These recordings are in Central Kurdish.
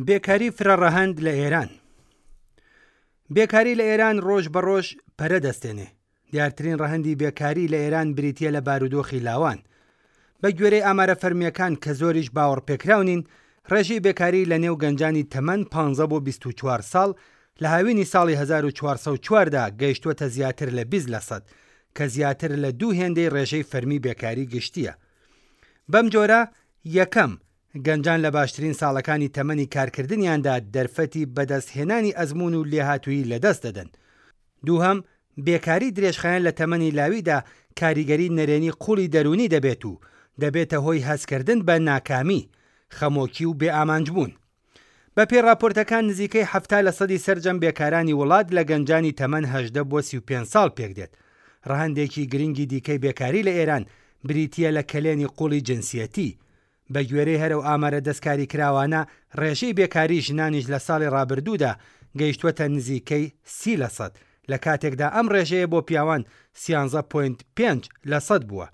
بێکاری فرەڕەهەند لە ئێران بێکاری لە ئێران ڕۆژ بە ڕۆژ پەرە دەستێنێ. دیارترین ڕەهەندی بێکاری لە ئێران بریتییە لە بارودۆخی لاوان. بە گوێرەی ئامارە فەرمییەکان کە زۆریش باوەڕپێکراو نین، ڕێژەی بێکاری لە نێو گەنجانی تەمەن پانزە بۆ 24 ساڵ لە هاوینی ساڵی 1404 دا گەیشتووەتە زیاتر لە 20 لەسەد، کە زیاتر لە دوو هێندەی ڕێژەی فەرمی بێکاری گشتییە. بەم جۆرە، یەکەم، گەنجان لە باشترین ساڵەکانی تەمەنی کارکردنیاندا دەرفەتی بەدەستهێنانی ئەزموون و لێهاتوویی لەدەست دەدەن. دووهەم، بێکاری درێژخایەن لە تەمەنی لاویدا کاریگەری نەرێنی قووڵی دەروونی دەبێت و دەبێتە هۆی هەستکردن بە ناکامی، خەمۆکی و بێ ئامانجبوون. بەپێی ڕاپۆرتەکان نزیکەی 70 لە سەدی سەرجەم بێکارانی وڵات لە گەنجانی تەمەن 18 بۆ 35 ساڵ پێکدێت. ڕەهەندێکی گرنگی دیکەی بێکاری لە ئێران بریتییە لە کەلێنی قووڵی جنسیەتی. بەگوێرەی هەر ئەو ئامارە دەستکاریکراوانە، ڕێژەی بێکاریی ژنانیش لە ساڵی ڕابردوودا گەیشتووەتە نزیکەی 30 لەسەد، لە کاتێکدا ئەم ڕێژەیە بۆ پیاوان سیانزە پۆینت پێنج لەسەد بووە.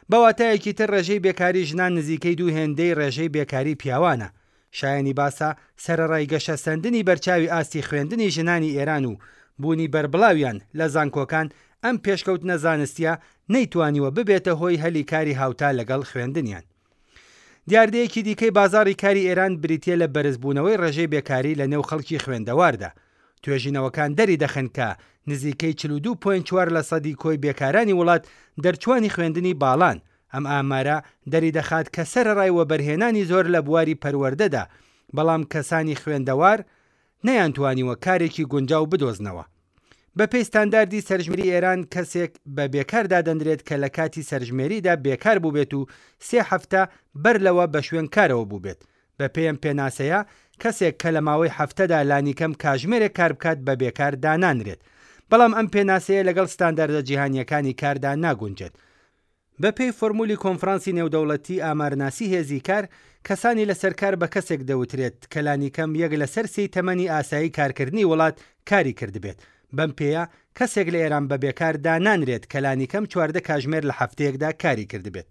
بە واتایەکی تر ڕێژەی بێکاری ژنان نزیکەی دوو هێندەی ڕێژەی بێکاری پیاوانە. شایەنی باسە سەرەڕای گەشەسەندنی بەرچاوی ئاستی خوێندنی ژنانی ئێران و بوونی بەربڵاویان لە زانکۆکان، ئەم پێشکەوتنە زانستییە نەیتوانیوە ببێتە هۆی هەلی کاری هاوتا لەگەڵ خوێندنیان. دیاردەیەکی دیکەی بازاڕی کاری ئێران بریتییە لە بەرزبوونەوەی ڕێژەی بێکاری لە نێو خەڵکی خوێندەواردا. توێژینەوەکان دەری دەخەن کە نزیکەی 42.4 لەسەدی کۆی بێکارانی وڵات دەرچووانی خوێندنی باڵان، ئەم ئامارە دەری دەخات کە سەرەڕای وەبەرهێنانی زۆر لە بواری پەروەردەدا، بەڵام کەسانی خوێندەوار نەیانتوانیوە کارێکی گونجاو بدۆزنەوە. بەپێی ستانداردی سەرژمێری ئێران کەسێک بە بێکار دادەنرێت کە لە کاتی سەرژمێریدا بێکار بووبێت و سێ هەفتە بەر لەوە بە شوێن کارەوە بووبێت. بەپێی ئەم پێناسەیە کەسێک کە لە ماوەی هەفتەدا لانیکەم کاژمێرێک کار بکات بە بێکار دانانرێت. بەڵام ئەم پێناسەیە لەگەڵ ستانداردە جیهانییەکانی کاردا ناگونجێت. بەپێی فۆرمولی کۆنفرانسی نێودەوڵەتی ئامارناسی هێزی کار، کەسانی لەسەر کار بە کەسێک دەوترێت کە لانیکەم یەک لەسەر سێی تەمەنی ئاسایی کارکردنی وڵات کاری کردبێت. بەم پێیە کەسێک لە ئێران بە بێکار دانانرێت کە لانیکەم 14 کاژمێر لە هەفتەیەکدا کاری کردبێت.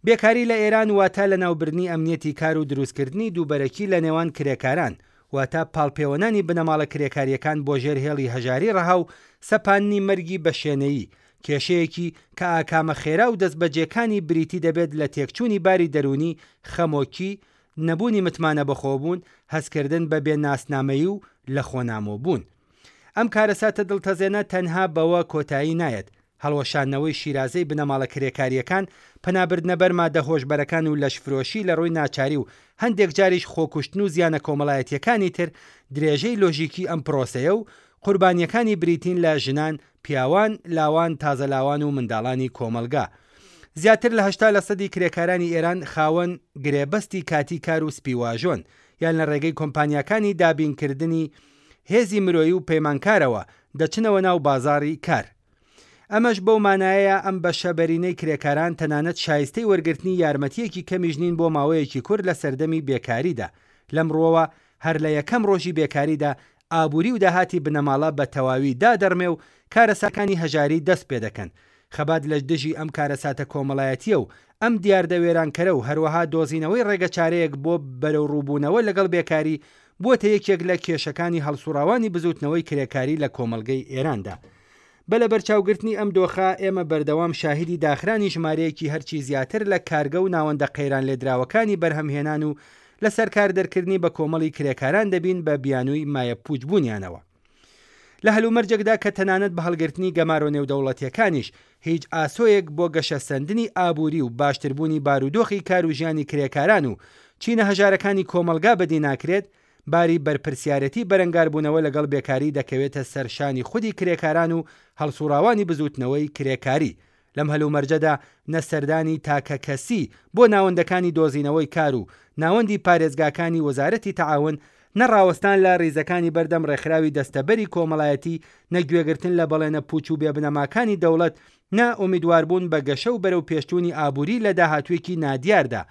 بێکاری لە ئێران واتە لەناوبردنی ئەمنیەتی کار و دروستکردنی دووبەرەکی لە نێوان کرێکاران، واتە پاڵپێوەنانی بنەماڵە کرێکارییەکان بۆ ژێر هێڵی هەژاری ڕەها و سەپاندنی مەرگی بەشێنەیی، کێشەیەکی کە ئاکامە خێرا و دەستبەجێکانی بریتی دەبێت لە تێکچوونی باری دەروونی، خەمۆکی، نەبوونی متمانە بەخۆبوون، هەستکردن بە بێ ناسنامەیی و لەخۆنامۆبوون. ئەم کارەساتە دڵتەزێنە تەنها بەوە کۆتایی نایەت، هەڵوەشاندنەوەی شیرازەی بنەماڵە کرێکارییەکان، پەنابردنە بەر مادە هۆشبەرەکان و لەشفرۆشی لە ڕووی ناچاری و هەندێک جاریش خۆکوشتن و زیانە کۆمەڵایەتییەکانی تر درێژەی لۆژیکی ئەم پرۆسەیە و قوربانییەکانی بریتین لە ژنان، پیاوان، لاوان، تازەلاوان و منداڵانی کۆمەڵگا. زیاتر لە 80 لەسەدی کرێکارانی ئێران خاوەن گرێبەستی کاتی کار و سپیواژۆن یان لە ڕێگەی کۆمپانیاکانی دابینکردنی هێزی مرۆیی و پەیمانکارەوە دەچنەوە ناو بازاڕی کار. ئەمەش بەو مانایەیە ئەم بەشە بەرینەی کرێکاران تەنانەت شایستەی وەرگرتنی یارمەتییەکی کەمیش نین بۆ ماوەیەکی کورت لە سەردەمی بێکاریدا. لەم ڕووەوە هەر لە یەکەم ڕۆژی بێکاریدا ئابووری و داهاتی بنەماڵە بە تەواوی دادەڕمێ و کارەساکانی هەژاری دەست پێدەکەن. خەبات لە دژی ئەم کارەساتە کۆمەڵایەتییە و ئەم دیاردە وێرانکەرە و هەروەها دۆزینەوەی ڕێگەچارەیەک بۆ بەرەوڕووبوونەوە لەگەڵ بێکاری بووەتە یەکێک لە کێشەکانی هەڵسوڕاوانی بزووتنەوەی کرێکاری لە کۆمەڵگەی ئێراندا. بە لەبەرچاوگرتنی ئەم دۆخە، ئێمە بەردەوام شاهیدی داخرانی ژمارەیەکی هەرچی زیاتر لە کارگە و ناوەندە قەیرانلێدراوەکانی بەرهەمهێنان و لەسەرکار دەرکردنی بەکۆمەڵی کرێکاران دەبین بە بیانووی مایەپووچبوونیانەوە. لە هەلومەرجێکدا کە تەنانەت بە هەڵگرتنی گەمارۆ نێودەوڵەتییەکانیش هیچ ئاسۆیەک بۆ گەشەسەندنی ئابووری و باشتربوونی بارودۆخی کار و ژیانی کرێکاران و چینە هەژارەکانی کۆمەڵگا بەدی ناکرێت، باری بەرپرسیارێتی بەرەنگاربوونەوە لەگەڵ بێکاری دەکەوێتە سەر شانی خودی کرێکاران و هەڵسوڕاوانی بزووتنەوەی کرێکاری. لەم هەلومەرجەدا نە سەردانی تاکەکەسی بۆ ناوەندەکانی دۆزینەوەی کار و ناوەندی پارێزگاکانی وەزارەتی تەعاون، نە ڕاوەستان لە ڕیزەکانی بەردەم ڕێکخراوی دەستەبەری کۆمەڵایەتی، نە گوێگرتن لە بەڵێنە پوچ و بێبنەماکانی دەوڵەت، نە ئومیدواربوون بە گەشە و بەرەوپێشچوونی ئابووری لە داهاتووێکی نادیاردا،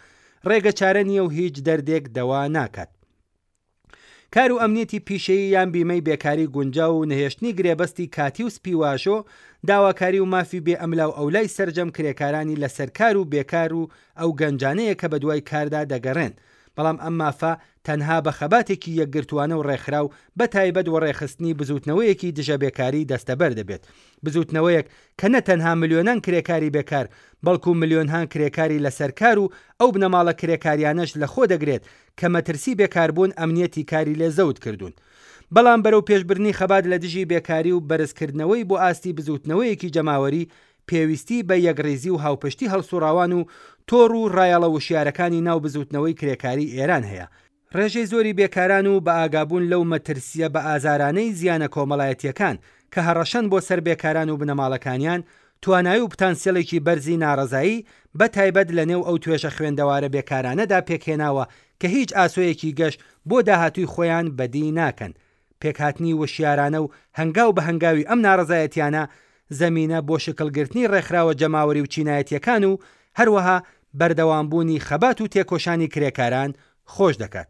ڕێگەچارە نییە و هیچ دەردێک دەوا ناکات. کار و ئەمنیەتی پیشەیی یان بیمەی بێکاری گونجاو و نەهێشتنی گرێبەستی کاتی و سپی واژۆ، داواکاری و مافی بێ ئەملاو ئەولای سەرجەم کرێکارانی لەسەر کار و بێکار و ئەو گەنجانەیە کە بەدوای کاردا دەگەڕێن. بەڵام ئەم مافە تەنها بە خەباتێکی یەکگرتووانە و ڕێکخراو بە تایبەت وەڕێخستنی بزووتنەوەیەکی دژە بێکاری دەستەبەر دەبێت. بزووتنەوەیەک کە نە تەنها ملیۆنان کرێکاری بێکار، بەڵکو ملیۆنهان کرێکاری لەسەر کار و ئەو بنەماڵە کرێکاریانەش لە خۆ دەگرێت کە مەترسی بێکاربوون ئەمنیەتی کاری لێ زەوت کردوون. بەڵام بەرەو پێشبردنی خەبات لە دژی بێکاری و بەرزکردنەوەی بۆ ئاستی بزووتنەوەیەکی جەماوەری پێویستی بە یەکڕیزی و هاوپشتی هەڵسوڕاوان و تۆڕ و ڕایەڵە وشیارەکانی ناو بزووتنەوەی کرێکاریی ئێران هەیە. ڕێژەی زۆری بێکاران و بەئاگابوون لەو مەترسییە بەئازارانەی زیانە کۆمەڵایەتییەکان کە هەڕەشەن بۆ سەر بێکاران و بنەماڵەکانیان، توانایی و پتانسیڵێکی بەرزی ناڕەزایی بە تایبەت لە نێو ئەو توێژە خوێندەوارە بێکارانەدا پێکهێناوە کە هیچ ئاسۆیەکی گەش بۆ داهاتووی خۆیان بەدی ناکەن. پێکهاتنی وشیارانە و هەنگاو بە هەنگاوی ئەم ناڕەزایەتیانە زەمینە بۆ شکڵگرتنی ڕێکخراوە جەماوەری و چینایەتییەکان و هەروەها بەردەوامبوونی خەبات و تێکۆشانی کرێکاران خۆش دەکات.